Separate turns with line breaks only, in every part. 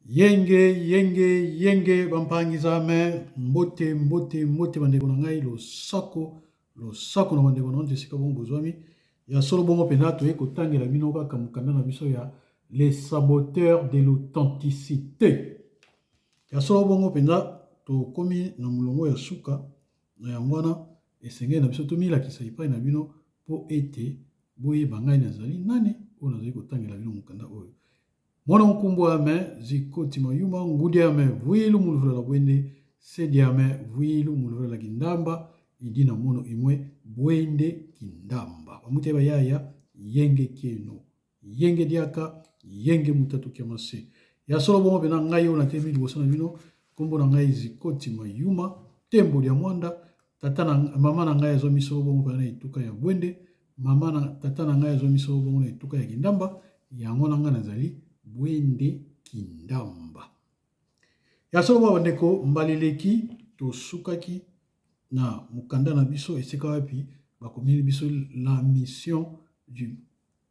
Yenge yenge yenge bampangizame mbote mbote mbote bandeko na ngai losako losako na bandeko na ngai esika bongo bozwami ya solo bongo mpenza toye kotangela bino kaka mokanda na biso ya les saboteurs de l'authenticité ya solo bongo mpenza tokomi na molongo ya suka na yango wana esengeli na biso tomilakisa epai na bino mpo ete boyeba ngai nazali nani oyo nazali kotangela bino mokanda oyo Mwana nkumbu ame zikoti mayuma ngudi ame vuilu muluvula la bwende sedi ame vuilu muluvula la kindamba idi na mono imwe bwende kindamba bamute bayaya yenge kieno yenge diaka yenge mutatu kia mase ya solo bongo pena ngai oyo natemi liboso na bino nkombo na ngai zikoti mayuma tembo lya mwanda tata na mama na ngai azwami solo bongo pena na etuka ya bwende Mama na tata na ngai azwami solo bongo na etuka ya Kindamba, yango na ngai nazali Bwende Kindamba. Ya solo ba bandeko, mbala eleki tosukaki na mokanda na biso esika wapi bakomeli biso la mission du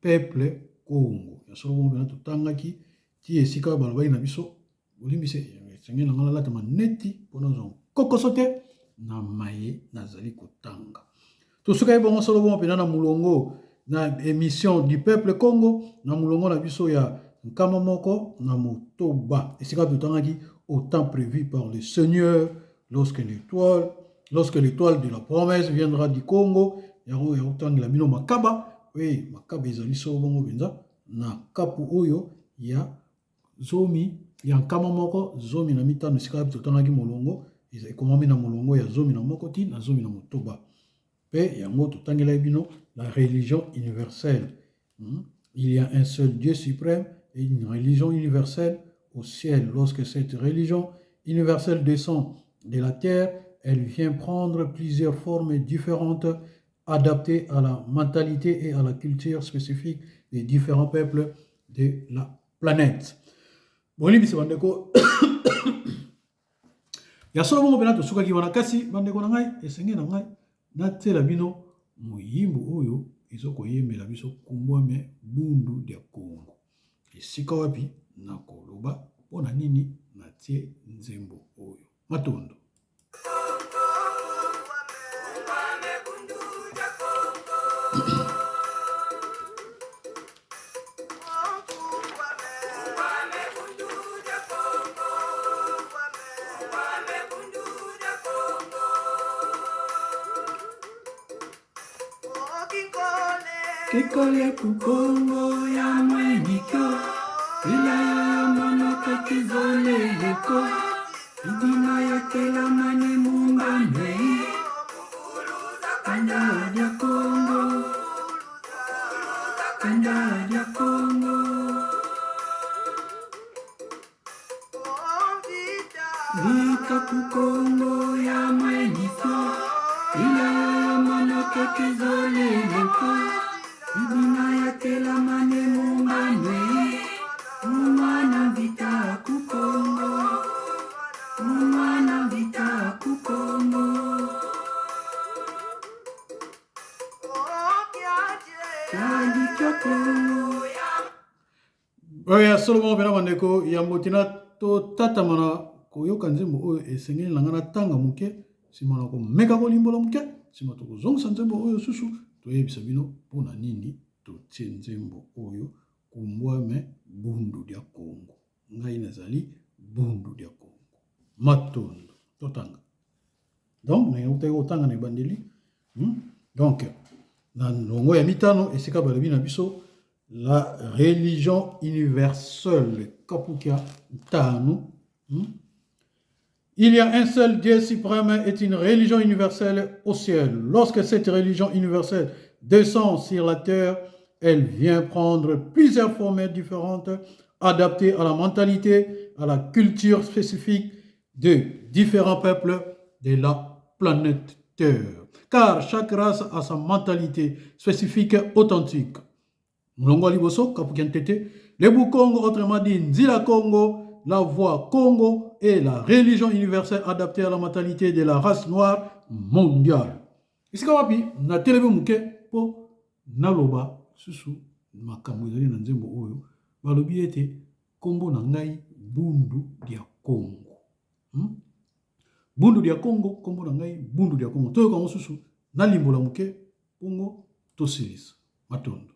peuple Congo. Ya solo bongo mpena totangaki ti esika balobaki na biso Bolimbisi, esengeli na ngai nalata maneti mpo nazwa nkokoso te na maye nazali kotanga. Tosukaki bongo solo bongo mpenza na molongo na emission du peuple Congo na molongo na biso ya 106 esika totangaki au temps prévu par le Seigneur lorsque l'étoile lorsque l'étoile de la promesse viendra du Congo yango ya kotangela bino makaba oye makaba ezali solo bongo mpenza na kapu oyo ya zomi ya 115 esika wapi totangaki molongo ekomami na molongo ya 11 ti na 16 mpe yango totangelaki bino la religion universelle hmm? Il y a un seul Dieu suprême et une religion universelle au ciel. Lorsque cette religion universelle descend de la terre, elle vient prendre plusieurs formes différentes adaptées à la mentalité et à la culture spécifique des différents peuples de la planète. Bolimbisi bandeko ya solo bongo mpena tosukaki wana, kasi bandeko na ngai, esengeli na ngai natiela bino moyimbo oyo ezokoyembela biso kumbwame bundu dia Kongo, esika wapi nakoloba mpo na nini natie nzembo oyo. Matondo.
Kikole kukongo ya mwenyikyo ila ya monoko kizoleleko idina ya kelamani mumbamei kanda lya Kongo kanda lya Kongo Vita kukongo ya mwenyiko ila ya monoko kizoleleko idina ya kelamani mumbamei mumwana vita kukongo mumwana vita kukongo
Oyo ya solo moko mpena bandeko yambo tina totatama na koyoka nzembo oyo esengeli na ngai natanga moke nsima na komeka kolimbola moke nsima tokozongisa nzembo oyo susu toyebisa bino mpo na nini totie nzembo oyo kumbwame bundu dia Kongo ngai nazali bundu dia Kongo matondo totanga donc nautaki kotanga na ebandeli hmm? Donc na longo ya mitano esika balobi na biso la religion universelle kapukia ntano hmm? Il y a un seul Dieu suprême est une religion universelle au ciel. Lorsque cette religion universelle descend sur la terre, elle vient prendre plusieurs formes différentes adaptées à la mentalité, à la culture spécifique de différents peuples de la planète Terre. Car chaque race a sa mentalité spécifique authentique. Mulongo liboso, kapukia ntete, le Bukongo, autrement dit Nzila Congo, la voie Congo et la religion universelle adaptée à la mentalité de la race noire mondiale. Esika wapi natelemi moke mpo naloba susu makambo ezali na nzembo oyo balobi ete nkombo na ngai Bundu dia Kongo. Bundu dia Kongo, kombo na ngai Bundu dia Kongo. Toyoka yango susu nalimbola moke bongo tosilisa. Matondo.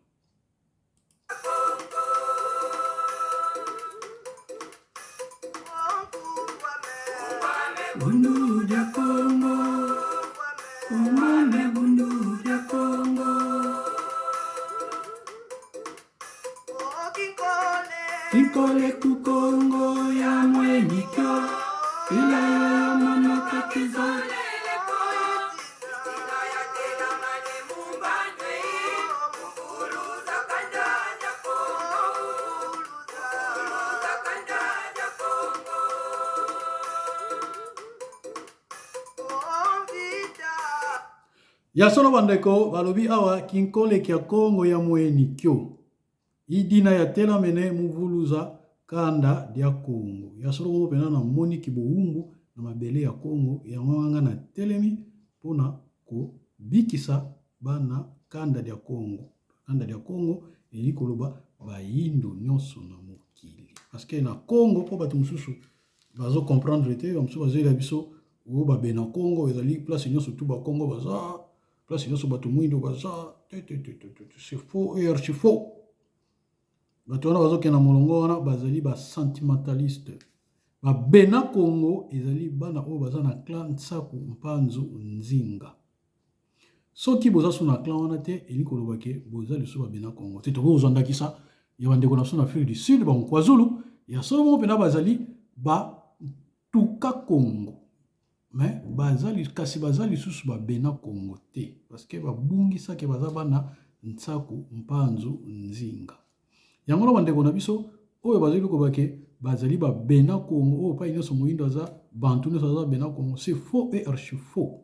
Bundu dia Kongo, Omame Bundu dia Kongo. Kinkole ku Kongo ya mwenyikyo, ila yo mama tatizo.
Ya solo bandeko balobi awa kinkole kya Kongo ya mwenikyo idina ya telamene muvuluza kanda dia Kongo. Ya solo bongo mpena namoni kibowumbu na mabele ya Kongo, yango nga natelemi mpona kobikisa bana kanda dia Kongo. Kanda dia Kongo elingi koloba bayindo nyonso na mokili, parce que na Kongo mpo bato mosusu bazo comprendre te, bamosusu bazoyela biso oyo babena Kongo ezali place nyonso tu bakongo baza place nyonso bato mwindo baza te te te te te, c'est faux et archi faux. Bato wana bazokende na molongo wana bazali ba sentimentaliste. Babena Kongo ezali bana oyo baza na clan Nsaku Mpanzu Nzinga. Soki boza su na clan wana te, elingi koloba ke boza lisusu babena Kongo te. Tokoki kozwa ndakisa ya bandeko na biso na Afrique du Sud, ba Nkwazulu, ya solo moko mpena bazali ba Tuka Kongo, mais baza kasi baza lisusu babena Kongo te, parce que babungisaki baza bana Nsaku Mpanzu Nzinga. Yango wana bandeko na biso oyo bazali koloba ke bazali babena Kongo, oyo pai nyonso moyindo aza bantu nyonso aza bena Kongo, c'est faux et archi faux.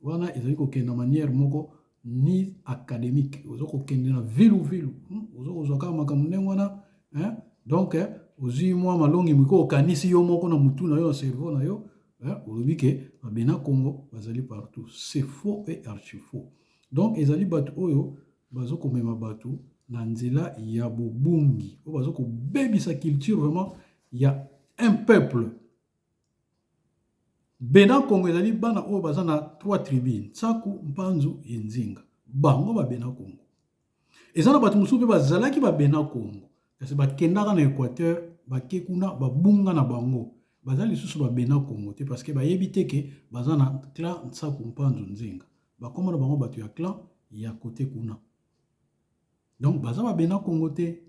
Wana ezali kokende na manière moko ni académique, oza kokende na vilu vilu, oza kozwa kaka makambo ndenge wana, hein? Donc ozwi mwa malongi moke okanisi yo moko na mutu na yo na cerveau na yo, hein? Olobi ke babena Kongo bazali partout, c'est faux et archi faux. Donc ezali bato oyo bazo komema bato na nzela ya bobungi, oyo bazo kobebisa culture vraiment ya un peuple. Bena Kongo ezali bana oyo baza na trois tribus, Nsaku, Mpanzu et Nzinga. Bango ba Bena Kongo. Eza na bato mosusu mpe bazalaki ba Bena Kongo, kasi bakendaka na Equateur, bake kuna babunga na bango. Baza lisusu ba Bena Kongo te parce que bayebi te ke baza na clan Nsaku, Mpanzu, Nzinga. Bakoma na bango bato ya clan ya kote kuna. Donc baza ba Bena Kongo te.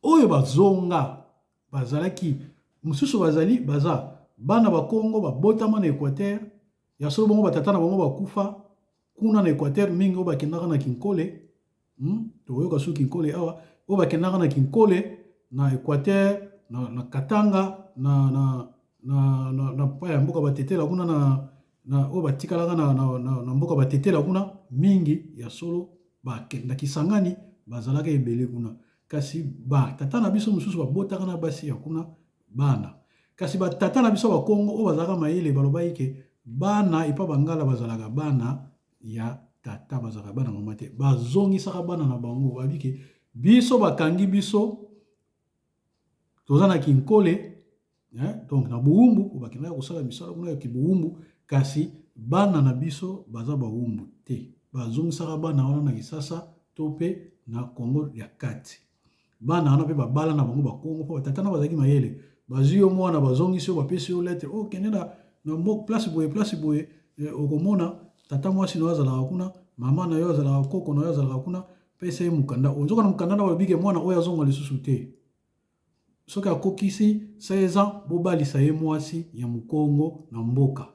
Oyo bazonga bazalaki mosusu bazali baza bana ba Kongo babotama na Equateur ya solo, bongo batata na bango bakufa kuna na Equateur, mingi oyo bakendaka na Kinkole, tokoyoka soki Kinkole awa, oyo bakendaka na Kinkole na Equateur na Katanga na pa ya mboka batetela kuna na oyo batikalaka na mboka batetela kuna mingi ya solo bakenda Kisangani bazalaka ebele kuna. Kasi ba tata na biso mosusu babotaka na basi ya kuna bana. Kasi ba tata na biso ba Kongo oyo bazalaka mayele balobaki ke bana epa bangala bazalaka bana ya tata, bazalaka bana mama te. Bazongisaka bana na bango, babi ke biso bakangi biso toza na Kinkole, hein, donc na Buhumbu, oyo bakendaka kosala misala kuna ya Kibuhumbu, kasi bana na biso baza bawumbu te. Bazongisaka bana wana na Kisasa to pe na Congo ya kati. Bana wana pe babala na bango ba Congo, po batata na bazalaki mayele. Bazwi yo mwana, bazongisi yo, bapesi yo lettre, oh, kende na mboka, place boye, place boye, okomona tata mwasi na yo azalaka kuna, mama na yo azalaka, koko na yo azalaka kuna, pesa ye mokanda oyo. Nzoka na mokanda na balobi ke mwana oyo azonga lisusu te. Soki akokisi 16 ans, bobalisa ye mwasi ya mokongo na mboka.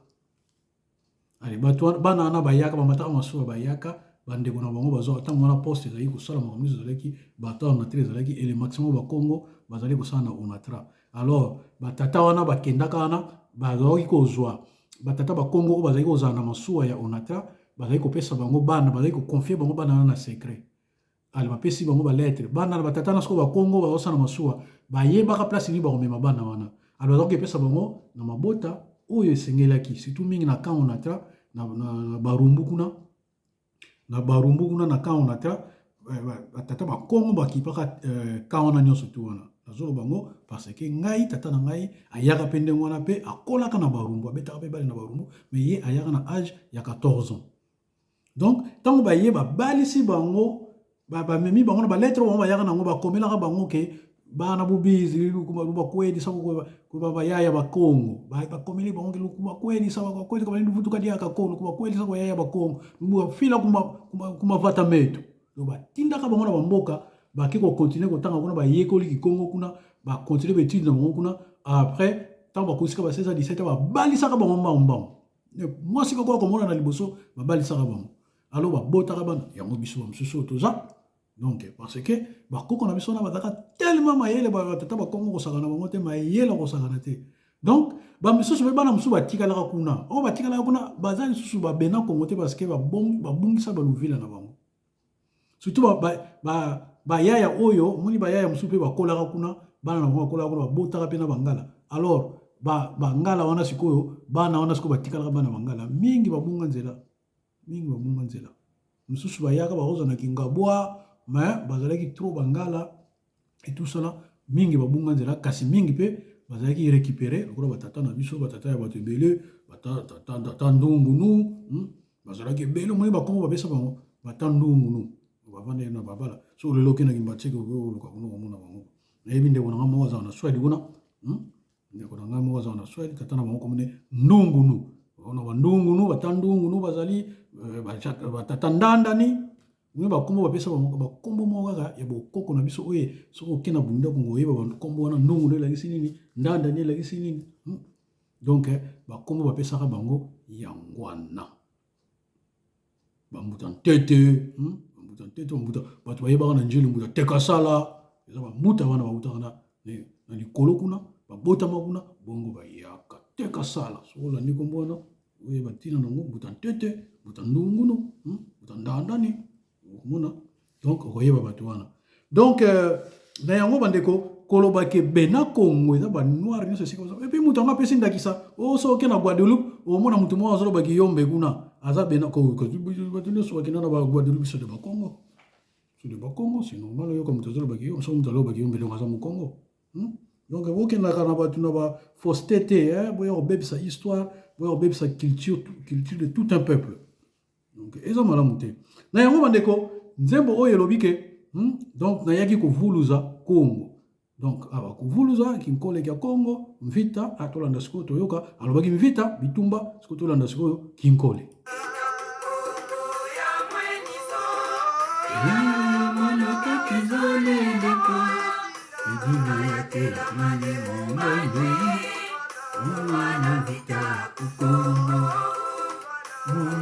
Allez, bato wana, bana wana bayaka, bamataka masuwa bayaka, bandeko na bango bazwa ntango wana poste ezalaki kosala makambo nyonso ezalaki bato ya Onatra ezalaki et le maximum bakongo bazali kosala na Onatra. Alors batata wana bakendaka wana bazalaki kozwa batata bakongo oyo bazalaki kozala na masuwa ya Onatra, bazalaki kopesa bango bana, bazalaki koconfie bango bana wana na secret. Ale bapesi bango ba lettre, bana na batata na sikoyo bakongo bazosala masuwa bayebaka place nini bakomema bana wana. Ale bazalaki kopesa bango na mabota oyo esengelaki, surtout mingi na camp Onatra, na Barumbu kuna, na Barumbu kuna na camp Onatra, batata bakongo bakipaka camp wana nyonso tu wana. Nazoloba yango parce que ngai tata na ngai ayaka mpe ndenge wana mpe akolaka na Barumbu, abetaka mpe bale na Barumbu, mais ye ayaka na age ya 14 ans. Donc ntango baye babalisi bango, bamemi bango na balettre bango bayaka nango, bakomelaka bango ke bana bubizi bakwedisa bayaya bakongo, bakomeli bango ke bakwedisa bakwedisa bavutuka diaka kongo, bakwedisa bayaya bakongo fila kuma vata metu. Donc batindaka bango na bamboka, bake kocontinue kotanga kuna, bayekoli kikongo kuna, bacontinue baetude na bango kuna. Après ntango bakosika ba 16 17, babalisaka bango mbango mbango. Mwasi koko akomona na liboso, babalisaka bango, alors babotaka bana yango. Biso bamosusu oyo toza, donc parce que bakoko na biso wana bazalaka tellement mayele, batata bakongo kosaka na bango te, mayele kosakana te. Donc bamisusu mpe bana mosusu batikalaka kuna, oyo batikalaka kuna baza lisusu babena Kongo te, parce que babungisa baluvila na bango, surtout bayaya oyo omoni, bayaya mosusu mpe bakolaka kuna, bana na bango bakolaka kuna, babotaka mpe na bangala. Alors bangala wana sikoyo, bana wana sikoyo batikalaka bana bangala mingi, babunga nzela mingi, babunga nzela. Mosusu bayaka bakozwa na Kingabwa, mais bazalaki trop bangala et tout cela, mingi babunga nzela. Kasi mingi mpe bazalaki récupéré lokola batata na biso, batata ya bato ebele, batata ndungunu, Bazalaki ebele. Omoni bakombo bapesa bango, bata ndungunu, bavanda na babala. So lelo okendaki Mbatseke, oluka kuna, komona bango. Nayebi ndeko na nga moko azala na Swede kuna, Ndeko na ngai moko azala na Swede, tata na bango komone ndungunu. Ona bandungunu, bata ndungunu bazali batata ndandani. Oyo bakombo bapesa bango, bakombo moko kaka ya bokoko na biso oyo soki okende na bunda Kongo, oyeba bakombo wana, ndungunu elakisi nini, ndandani elakisi nini. Donc bakombo bapesaka bango yango wana, bambuta ntete, Bambuta ntete, bambuta bato bayebaka na Njili, mbuta tekasala, eza bambuta wana bautaka na likolo kuna, babotama kuna, bongo bayaka tekasala. Soki olandi kombo wana, oyeba ntina nango, mbuta ntete, mbuta ndungunu, Mbuta ndandani, okomona, donc okoyeba bato wana. Donc na yango bandeko, koloba ke bena Kongo eza banoir nyonso esika, et puis moto yango apesi ndakisa o so oke na Guadeloupe, omona moto moko azoloba kiyombe kuna, aza bena. Bato nyonso bakenda na Baguadeloupe, biso de Bakongo, biso de Bakongo, c'est normal oyoka moto azoloba kiyombe. Soki moto aloba kiyombe, donc aza mokongo, Donc bokendaka na bato na bafausseté te, boya kobebisa histoire, boya kobebisa culture, culture de tout un peuple. Donc eza malamu te. Na yango bandeko, nzembo oyo elobi ke, Donc nayaki kovuluza Kongo, donc awa kovuluza kinkoleki ya Kongo mvita. Atolanda sikoyo, toyoka alobaki mvita, bitumba. Sikoyo tolanda sikoyo kinkole.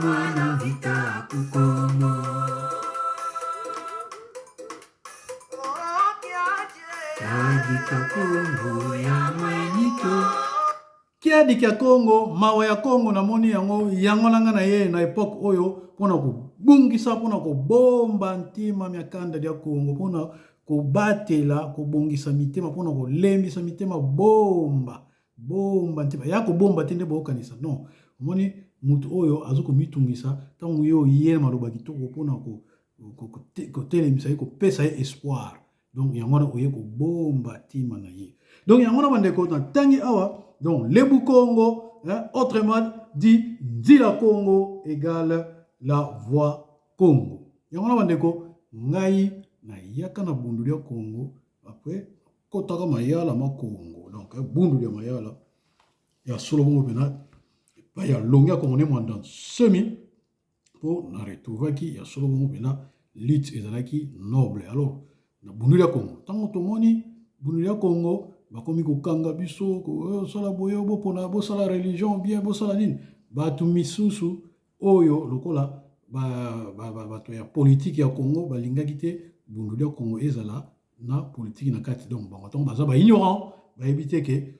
Mwana vita kukongo. Kiadika Kongo ya mwenito.
Kiadika Kongo, mawa ya Kongo, namoni yango, yango na nga na ye na époque oyo mpona kobungisa, mpona kobomba ntima miakanda dia Kongo, mpona kobatela, kobongisa mitema, mpona kolembisa mitema, bomba bomba ntima ya kobomba te nde boyokanisa. Non, omoni moto oyo aza komitungisa, ntango yo ye maloba kitoko mpona kotelemisa ye, kopesa ye espoir, donc yango wana oye kobomba ntima na ye. Donc yango wana bandeko, natangi awa, donc Lebu Congo, hein, autrement dit Nzila Congo égale la voix Congo. Yango wana bandeko, ngai nayaka na bundu ya Congo, après kotaka mayala ma Congo, donc bundu ya mayala ya solo bongo mpena epai ya longi ya Kongo Ne Mwanda Nsemi, mpo na retrouvaki ya solo bongo mpena lutte ezalaki noble. Alors na bundu ya Kongo, ntango tomoni bundu ya Kongo bakomi kokanga biso, kosala boye, bopona, bosala religion bien, bosala nini, bato misusu oyo lokola bato ya politike ya Congo balingaki te bundu ya Kongo ezala na politike na kati. Donc bango ntango baza baignorant, bayebi te ke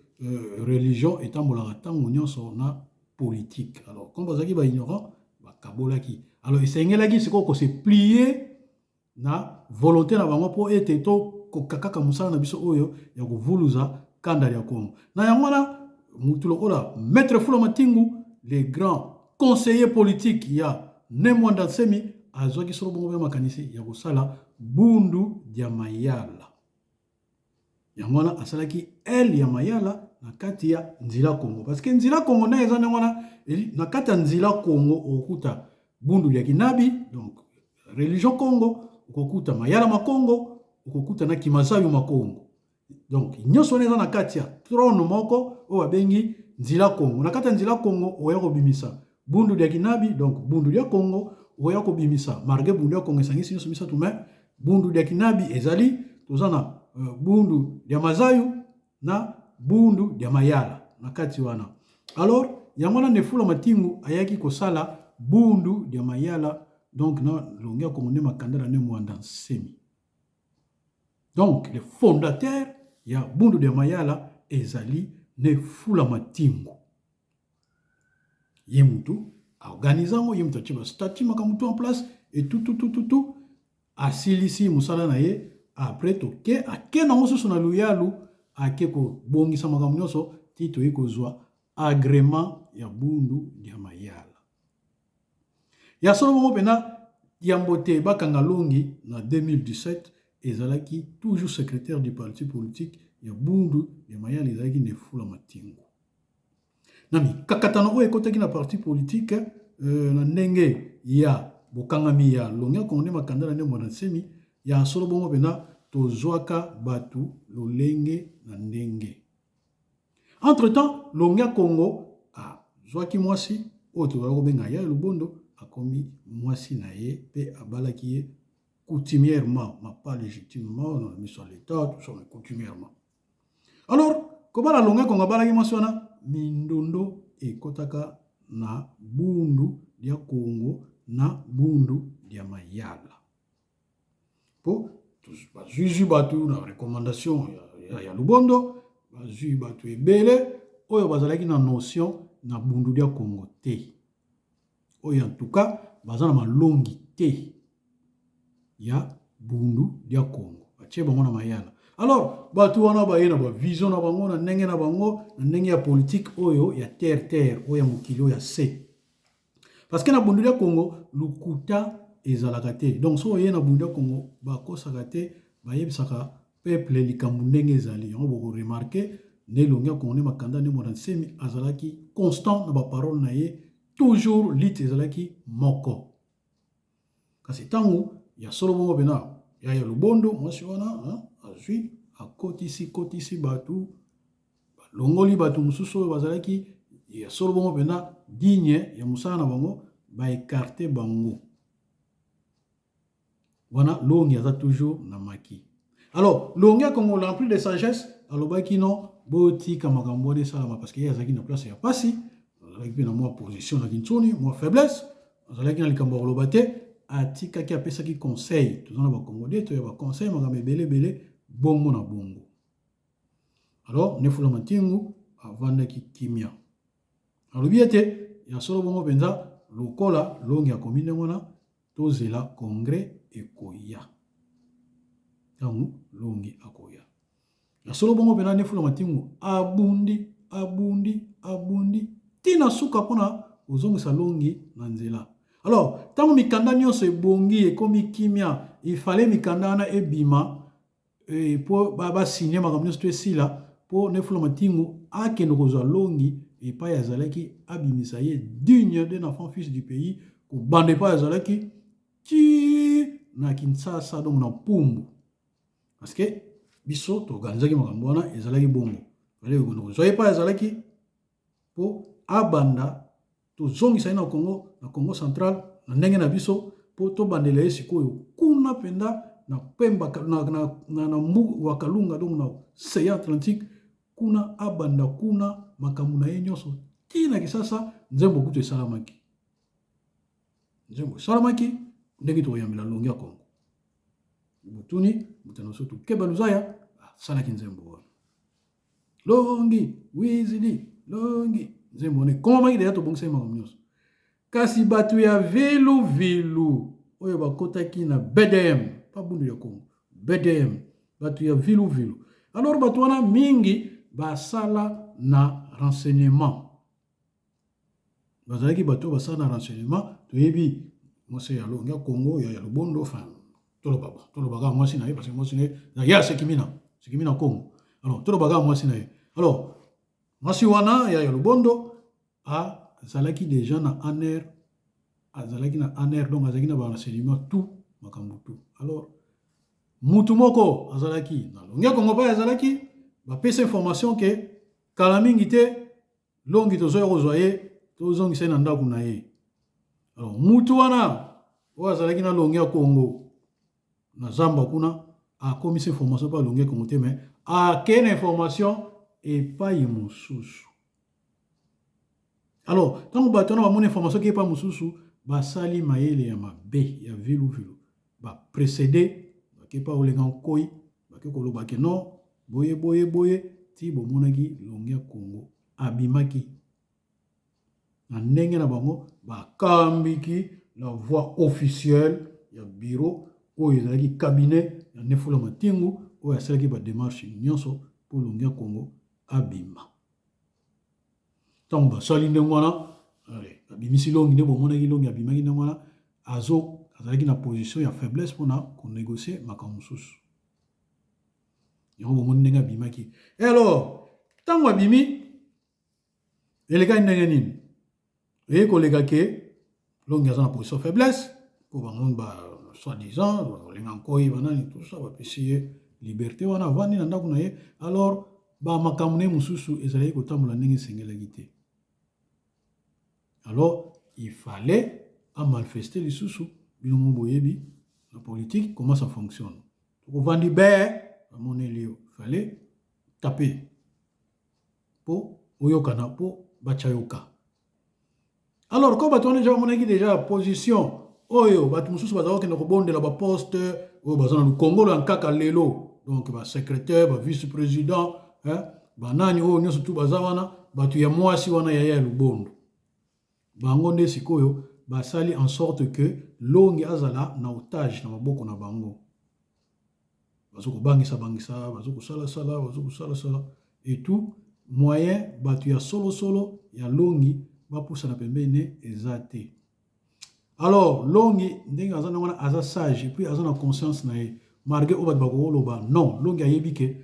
religion etambolaka ntango nyonso na politique. Alors comme bazalaki baignorant, bakabolaki. Alors esengelaki sikoyo kose plier na volonté na bango mpo ete tokoka kaka mosala na biso oyo ya kovuluza kanda ya Kongo. Na yango wana mutu lokola maître Fula Matingu, le grand conseiller politique ya Ne Mwanda Nsemi, azwaki solo bongo mpe makanisi ya kosala bundu dia mayala. Yango wana asalaki aile ya Mayala na kati ya Nzila Kongo. Parce que Nzila Kongo ndenge eza ndenge wana, na kati ya Nzila Kongo okokuta Bundu ya Kinabi, donc religion Kongo, okokuta Mayala Makongo, okokuta na Kimazayu Makongo. Donc nyonso wana eza na kati ya trône moko oyo babengi Nzila Kongo. Na kati ya Nzila Kongo oya kobimisa Bundu dia Kinabi, donc Bundu dia Kongo, oya kobimisa malgré Bundu ya Kongo esangisi nyonso misato, mais Bundu dia Kinabi ezali toza na Bundu dia Mazayu na Bundu dia Mayala na kati wana. Alors yango wana Nefula Matingu ayaki kosala Bundu dia Mayala, donc na longi ya Kongo nde Makandala ne Mwanda Nsemi. Donc le fondateur ya Bundu dia Mayala ezali Nefula Matingu. Ye mutu aorganize yango, ye mutu atie ba statut makambo tout en place et tout tout tout tout tout, asilisi mosala na ye. Après toke ake nango susu na Luyalu, ake kobongisa makambo nyonso ti toyi kozwa agrément ya Bundu dia Mayala. Ya solo bongo mpena yambo te bakanga Longi na 2017, ezalaki toujours secrétaire du parti politique ya Bundu dia Mayala, ezalaki Nefula Matingu. Na mikakatano oyo ekotaki na parti politique na ndenge ya bokangami ya Longi ya Kongo nde Makandala nde Mwana Nsemi, ya solo bongo mpena tozwaka bato lolenge na ndenge. Entre temps Longi ya Kongo azwaki mwasi oyo tozala kobenga ya Lubondo, akomi mwasi na ye mpe abalaki ye coutumièrement, ma pas légitimement na miso ya l'État, tout ça, mais coutumièrement. Alors kobala Longi Kongo abalaki mwasi wana, mindondo ekotaka na Bundu dia Kongo na Bundu dia Mayala. Po bazwi bato na recommandation ya Lubondo, bazwi bato ebele oyo bazalaki na notion na Bundu dia Kongo te, oyo en tout cas baza na malongi te ya Bundu dia Kongo, batie bango na Mayala. Alors bato wana baye na bavision na bango, na ndenge na bango, na ndenge ya politique oyo ya terre terre, oyo ya mokili oyo ya se. Parce que na Bundu dia Kongo lokuta ezalaka te. Donc soki oye na Bundu dia Kongo bakosaka te, bayebisaka peuple likambo ndenge ezali. Yango bokoremarke nde Longi ya Kongo nde Makanda nde Mwana Nsemi azalaki constant na baparole na ye, toujours lit ezalaki moko. Kasi ntango ya solo bongo mpena ya Lubondo mwasi wana azwi akotisi kotisi bato, balongoli bato mosusu oyo bazalaki ya solo bongo mpena digne ya mosala na bango, baekarte bango wana. Longi aza toujours na maki. Alors Longi ya Kongo rempli de sagesse alobaki non, botika makambo wana esalama, parce que ye azalaki na place ya pasi, azalaki mpe na mwa position na kintsoni, mwa faiblesse, azalaki na likambo ya koloba te. Atikaki, apesaki conseil. Toza na bacongolais, toya baconseil makambo ebele ebele bongo na bongo. Alors Nefula Matingu avandaki kimia, alobi ete ya solo bongo mpenza lokola Longi akomi ndenge wana, tozela congrès ekoya ntango Longi akoya. Ya solo bongo mpena Nefula Matingu abundi abundi abundi ntina suka mpona kozongisa Longi na nzela. Alors ntango mikanda nyonso ebongi, ekomi kimia, ifale mikanda wana ebima po basigne makambo nyonso to esila, mpo Nefula Matingu akende kozwa Longi epai azalaki, abimisa ye digne d'un enfant fils du pays, kobanda epai azalaki ti na Kinshasa, donc na Pumbu. Parce que biso toorganizaki makambo wana, ezalaki bongo, kozwa epai azalaki mpo abanda tozongisa ye na Congo, na Congo central, na ndenge na biso, mpo tobandela ye sikoyo kuna mpenza na Pemba, na mbu wa Kalunga, donc na océan Atlantique kuna, abanda kuna makambo na ye nyonso ti na Kisasa. Nzembo kutu esalamaki, nzembo esalamaki ndenge tokoyambela Longi ya Kongo. Botuni moto na biso Tukeba Luzaya asalaki nzembo wana, Longi wizili Longi, nzembo wana ekomamaki deja, tobongisaki makambo nyonso. Kasi bato ya viluvilu oyo bakotaki na BDM, pa Bundu ya Kongo, BDM, bato ya viluvilu, alors bato wana mingi basala na renseignement, bazalaki bato oyo basala na renseignement. Toyebi mwasi ya Longi ya Kongo ya Lubondo, enfin toloba bon, tolobaka mwasi na ye, parce que mwasi na ye ya Sekimina, Sekimina Kongo. Alors toloba kaka mwasi na ye. Alors mwasi wana ya ya Lubondo azalaki deja na ANR, azalaki na ANR, donc azalaki na ba renseignement tout, makambo tout. Alors mutu moko azalaki na Longi ya Kongo pai azalaki, bapesa information ke kala mingi te Longi tozoya kozwa ye, tozongisa ye na ndako na ye. Alors mutu wana oyo azalaki na Longi ya Kongo na zamba kuna akomisi information mpe alongi Kongo te, mais ake na information epai mosusu. Alors ntango bato wana bamoni information ke epai mosusu, basali mayele ya mabe ya viluvilu, baprecede bake epai Olenga Nkoi, bake koloba ke non boye boye boye, ti bomonaki Longi ya Kongo abimaki na ndenge na bango, bakambiki la voie officielle ya bureau oyo ezalaki cabinet ya Nefula Matingu oyo asalaki ba demarche nyonso mpo Longi ya Kongo abima. Ntango basali ndenge wana, abimisi Longi nde bomonaki Longi abimaki ndenge wana, azo azalaki na position ya faiblesse mpona konegocie makambo mosusu. Yango bomoni ndenge abimaki. Et alors ntango abimi elekaki ndenge nini? Eye koleka ke Longi aza na position faiblesse mpo bango ba soi-disant Olenga Nkoyi banani tout ça bapesi ye liberté wana, avandi na ndako na ye. Alors ba makambo na ye mosusu ezalaki kotambola ndenge esengelaki te. Alors il fallait amanifeste lisusu. Bino mo boyebi na politique comment ça fonctionne. Tokovandi be bamoneli yo, fallait taper mpo oyokana mpo batya yo ka. Alors ko bato wana deja bamonaki deja position oyo bato mosusu bazala kokende kobondela baposte oyo baza na lukongolo ya nkaka lelo, donc basecrétaire, bavice président, banani oyo nyonso tu baza wana, bato ya mwasi wana yaya ya Lubondo, bango nde sikoyo basali en sorte que Longi azala na otage na maboko na bango. Bazo kobangisa bangisa, bazo kosalasala, bazo kosalasala et tout moyen bato ya solosolo ya Longi bapusana pembeni eza te. Alors Longi ndenge aza ndenge wana, aza sage et puis aza na conscience na ye, malgré oyo bato bakokoloba non. Longi ayebi ke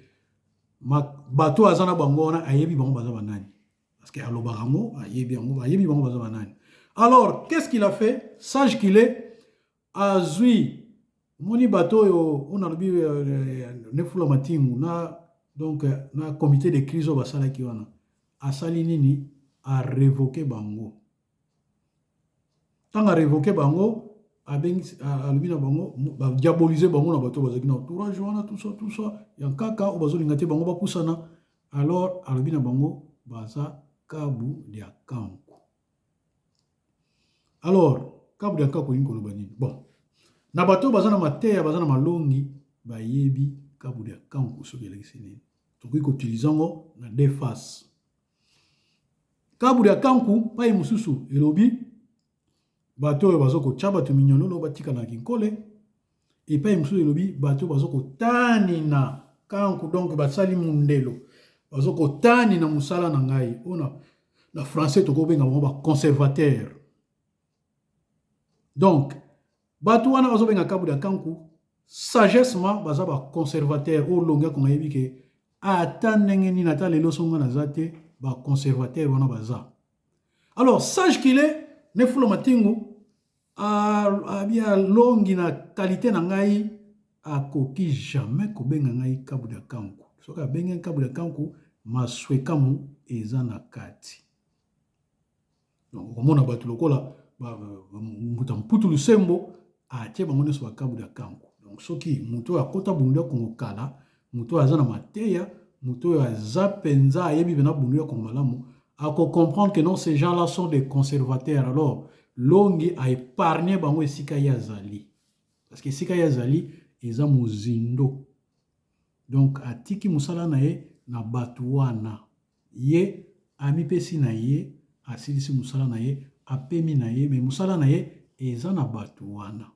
bato aza na bango wana, ayebi bango baza banani, parce que alobaka yango, ayebi yango, ayebi bango baza banani. Alors qu'est-ce qu'il a fait? Sage qu'il est, azwi omoni bato oyo oyo nalobi Nefula Matingu na donc na comité de crise oyo basalaki wana, asali nini? Arevoke bango. Ntango arevoke bango, alobi na bango, badiabolize bango na bato bazalaki na entourage wana, tout ça tout ça ya nkaka oyo bazolinga te bango bapusana. Alors alobi na bango baza kabu lya kanku. Alors kabu lya kanku olingi koloba nini? Bon, na bato oyo baza na mateya, baza na malongi, bayebi kabu lya kanku soki elakisi nini. Tokoki koutilize yango na deux faces. Kabu lya kanku pai mosusu elobi bato oyo baza kotya bato minyololo batika na kinkole. Epai mosusu elobi bato oyo baza kotanina kanku, donc basali mundelo, baza kotanina mosala na ngai oyo na français tokobenga bango baconservateur. Donc bato wana bazobenga kabu lya kanku, sagessement baza baconservateur oyo Longi akonga yebi ke ata ndenge nini, ata lelo songa naza te, baconservateur wana baza. Alors sage qu'il est, Nefula Matingu abi alongi na qualité na ngai, akoki jamais kobenga ngai kabu lya kanku. Soki abengi ngai kabu lya kanku, maswekamu eza na kati. Donc okomona bato lokola mbuta Mputu Lusembo, atie bango nyonso bakabu lya kanku. Donc soki moto oyo akota bundu ya Kongo kala, moto oyo aza na mateya, moto oyo aza mpenza ayebi mpena bundu ya Kongo malamu, akocomprendre que non, ces gens là sont des conservateurs. Alors Longi aépargne bango esika ye azali, parce que esika ye azali eza mozindo. Donc atiki mosala na ye na bato wana, ye amipesi na ye, asilisi mosala na ye, apemi na ye, me mosala na ye eza na bato wana.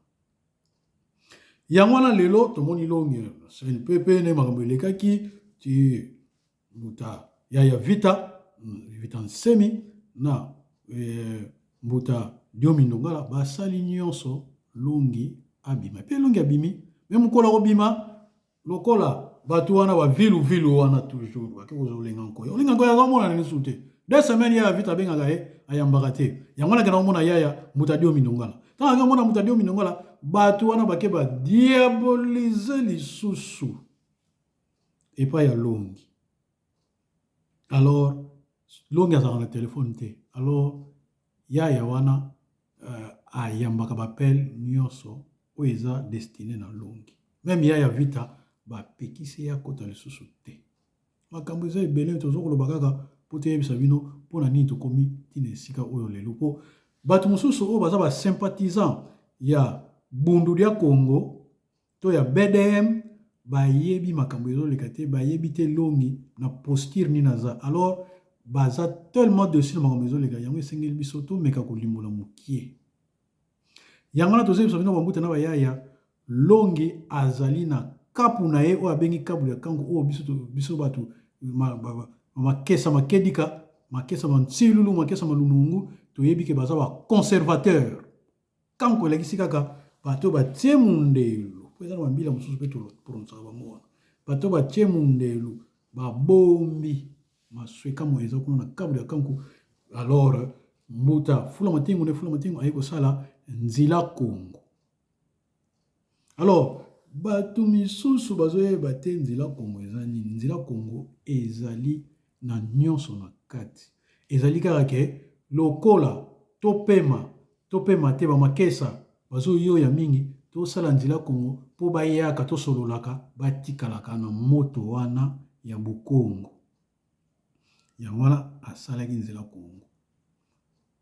Yango wana lelo tomoni Longi CNPP nde makambo elekaki ti mbuta yaya Vita Vita Nsemi na mbuta Diomi Ndongala basali nyonso Longi abima. Mpe Longi abimi, me mokolo akobima lokola Bato wana baviluvilu wana toujours bake kozwa Olenga Nkoy. Olenga Nkoy azomonana lisusu te. 2 semaines yaya Vita abengaka ye, ayambaka te. Yango wana akenda komona yaya Mbuta Diomi Ndongala. Ntango ake komona Mbuta Diomi Ndongala, bato wana bake badiaboliser lisusu epai ya Longi. Alors Longi azalaka na telefone te. Alors yaya wana ayambaka baappels nyonso oyo eza destiné na Longi. Même yaya Vita bapekisi ye akota lisusu te. Makambo eza ebele, toza koloba kaka mpo toyebisa bino mpona nini tokomi ntina esika oyo lelo, mpo bato mosusu oyo baza basympathisant ya Bundu dia Congo to ya BDM bayebi makambo ezoleka te, bayebi te Longi na posture nini aza. Alors baza tellement dessus na makambo ezoleka. Yango esengeli biso tomeka kolimbola mokie. Yango wana tozoyebisa bino, bambuta na bayaya, Longi azali na kapu na ye oyo abengi kabu ya kangu, oyo biso bato makesa makedika, makesa mansilulu, makesa malunungu, toyebi ke baza baconservateur. Kanko elakisi kaka bato batie mundelu, po eza na bambila mosusu mpe toprononçaka bango wana. Bato batie mundelu, babombi masweka moyo eza kuna na kabu ya kanku. Alors mbuta Fula Matengu nde Fula Matengu aye kosala Nzila Kongo. Alors bato misusu bazoyeba te Nzila Kongo eza nini. Nzila Kongo ezali na nyonso na kati. Ezali kaka ke lokola topema topema te, bamakesa bazoyoya mingi, tosala Nzila Kongo mpo bayaka tosololaka, batikalaka na moto wana ya bokongo. Yango wana asalaki Nzela Kongo.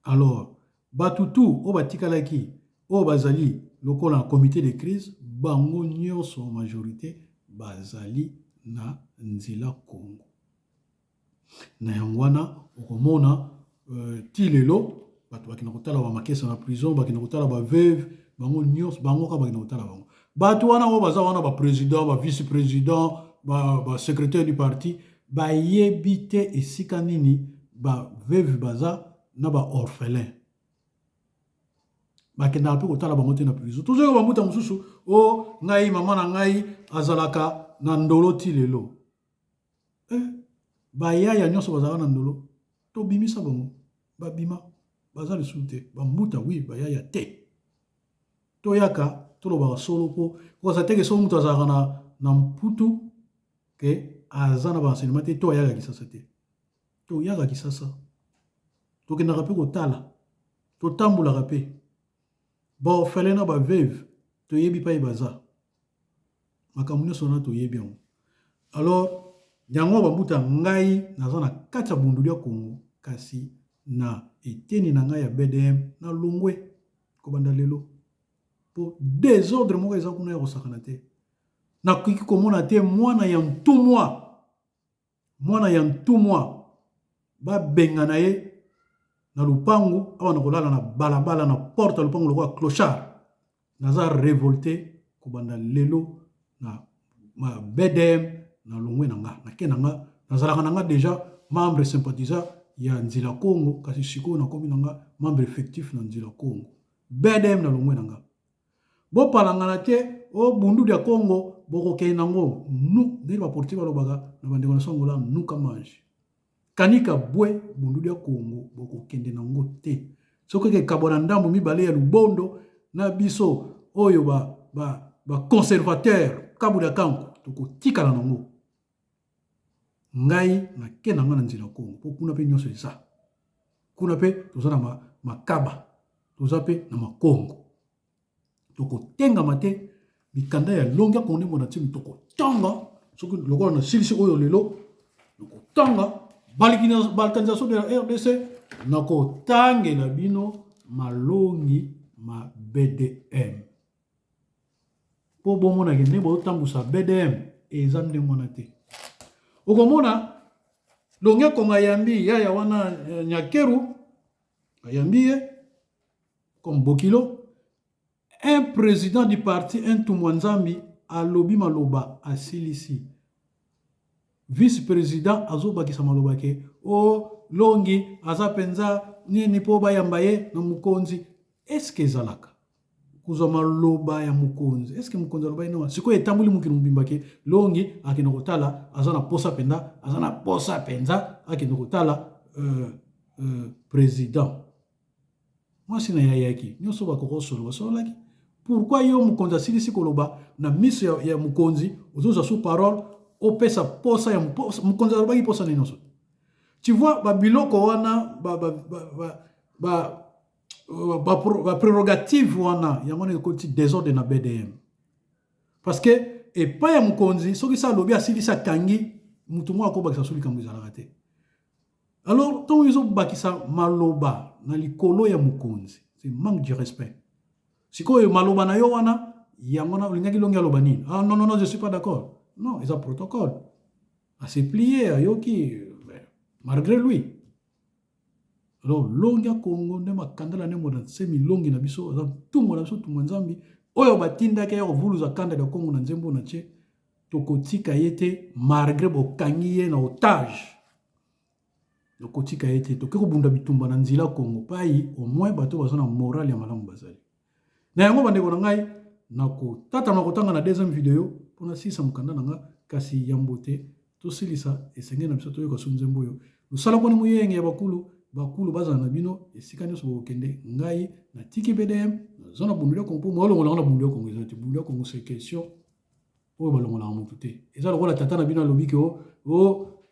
Alors bato tu oyo batikalaki, oyo bazali lokola na comité de crise, bango nyonso majorité bazali na Nzela Kongo. Na yango wana okomona ti lelo bato bakenda kotala bamakesa na prison, bakenda kotala baveuve, bango nyonso, bango kaka bakenda kotala bango. Bato wana oyo baza wana, baprésident, bavice président, basecrétaire du parti, bayebi te esika nini baveuve baza na baorphelin. Bakendaka mpe kotala bango te na prison. Tozoyoka bambuta mosusu: "O ngai, mama na ngai azalaka na Ndolo ti lelo." Bayaya nyonso bazalaka na Ndolo, tobimisa bango, babima, baza lisusu te. Bambuta wi, bayaya te. Toyaka tolobaka solo, mpo koza teke soki moto azalaka na Mputu ke aza na baenseignement te, to ayaka Kisasa te. Toyaka Kisasa, tokendaka mpe kotala, totambolaka mpe baorphelin na baveuve, toyebi pai baza. Makambo nyonso wana toyebi yango. Alors yango bambuta, ngai naza na kati ya Bundu ya Kongo, kasi na eteni na ngai ya BDM nalongwe kobanda lelo, mpo désordre moko eza kuna ya kosakana te. Nakoki komona te mwana ya ntumwa, mwana ya ntumwa babengana ye na lupangu awa na kolala na balabala na porte ya lupangu lokola clochard. Naza révolté kobanda lelo na BDM. Na longwe na nga, nake na nga. Nazalaka na nga déjà membre sympathisant ya Nzila Congo, kasi sikoyo nakomi na nga membre effectif na Nzila Congo. BDM na longwe na nga. Bopalangana te o Bundu ya Congo, bokokende nango nu ndenge bapolitique balobaka na bandeko na songola nuka mange kanika bwe. Bundu ya Congo bokokende nango te. Soki ekekabwa na ndambo mibale ya lubondo na biso oyo baconservateur ba kabu ya kanku, tokotikala nango. Ngai nake na nga na Nzela Kongo, mpo kuna mpe nyonso eza kuna. Mpe toza na makaba, toza mpe na makongo, tokotengama te. Mikanda ya Longi ya Kongo na ntina tokotanga. Soki lokola nasilisi oyo lelo, nakotanga balkanisation de la RDC, nakotangela bino malongi ma BDM, mpo bomonake ndenge bozotambusa BDM eza ndenge wana te. Okomona Longi Kongo ayambi yaya wana Nyakeru, ayambi ye comme bokilo. Un président du parti, un ntumwa Nzambi, alobi maloba, asilisi, vice président azobakisa maloba ke o Longi aza mpenza nini mpo bayamba ye na mokonzi. Eske ezalaka? kozwa maloba ya mokonzi. Est ce que mokonzi alobaki nini? Sikoyo etamboli mokili mobimba ke Longi akende kotala, aza na posa mpenza, aza na posa mpenza akende kotala président. Mwasi na ye ayaki, nyonso bakoki kosolola, basololaki. Pourquoi yo mokonzi asilisi koloba na miso ya mokonzi, ozozwa su parole, opesa posa ya mokonzi? Alobaki posa nini nyonso? Tu vois, babiloko wana, baprérogative wana, yango wana ekoti désordre na BDM, parce que epai ya mokonzi, soki sa alobi, asilisi, akangi, motu moko akobakisa so likambo ezalaka te. Alors ntango ezobakisa maloba na likolo ya mokonzi, c'est manque du respect. Sikoyo maloba na yo wana, yango wana olingaki Longi aloba nini? Ah non, non, non, je suis pas d'accord. Non, eza protocole, ase plié, ayoki malgré lui. Alors Longi ya Kongo nde makandala nde mona nse milongi na biso, aza ntumbo na biso, ntumbo Nzambi oyo batindaki ya kovuluza kanda ya Kongo na nzembo na tie. Tokotika ye te malgré bokangi ye na otage, tokotika ye te. Toke kobunda bitumba na nzela Kongo pai, au moins bato baza na morale ya malamu bazali na yango. Bandeko na ngai, nakotata na kotanga na deuxième video mpona silisa mokanda na nga. Kasi yambo te tosilisa, esengeli na biso toyoka so nzembo oyo losala koni moyenge ya bakulu. Bakulu bazala na bino esika nyonso bokokende. Ngai natiki BDM, naza na Bundu ya Kongo, mpo molongolanga na Bundu ya Kongo eza te. Bundu ya Kongo, c'est question oyo balongolaka motu te. Eza lokola tata na bino alobi ke o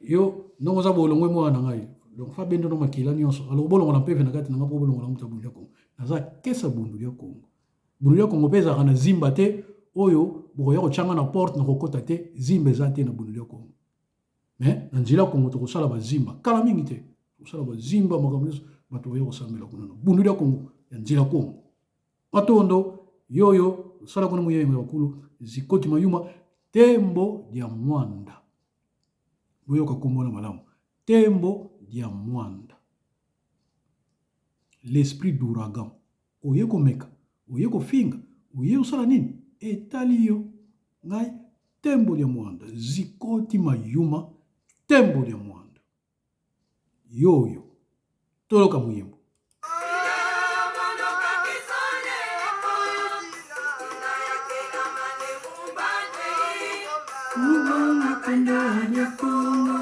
yo ndongo oza bolongwe mwana na ngai, donc fa bendo no makila nyonso. Alors bolongola mpeve na kati na nga mpo bolongola moto ya Bundu ya Kongo. Naza kesa Bundu ya Kongo. Bundu ya Kongo mpe ezalaka na zimba te oyo bokoya kotyanga na porte na kokɔta te. Zimba eza te na Bundu ya Kongo, mais na nzela Kongo tokosala bazimba kala mingi te, tokosala bazimba, makambo nyonso, bato baya kosambela kuna na Bundu ya Kongo ya nzela Kongo. Matondo yoyo osala kuna moyengo ya bakulu zikoti mayuma tembo ya mwanda. Boyoka kombo na malamu, tembo ya mwanda, l'esprit d'ouragan. Oye komeka, oye kofinga, oye osala nini, etali yo. Ngai tembo ya mwanda zikoti mayuma tembo ya mwanda yoyo. Toloka moyembo.
Kanda ya Kongo,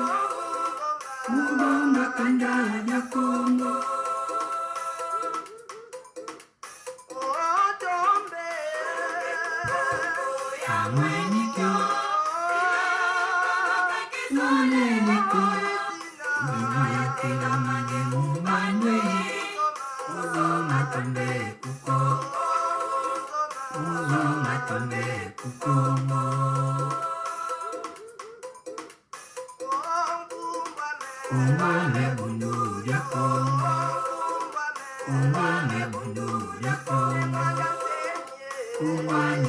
Mubamba kanda ya Kongo. Amwenike, Mwenike, Mwenike, Mwenike, Uzo kuko, Uzo kuko. Kongo ne Bundu ya Kongo, Kongo ne Bundu ya Kongo, Kongo ne.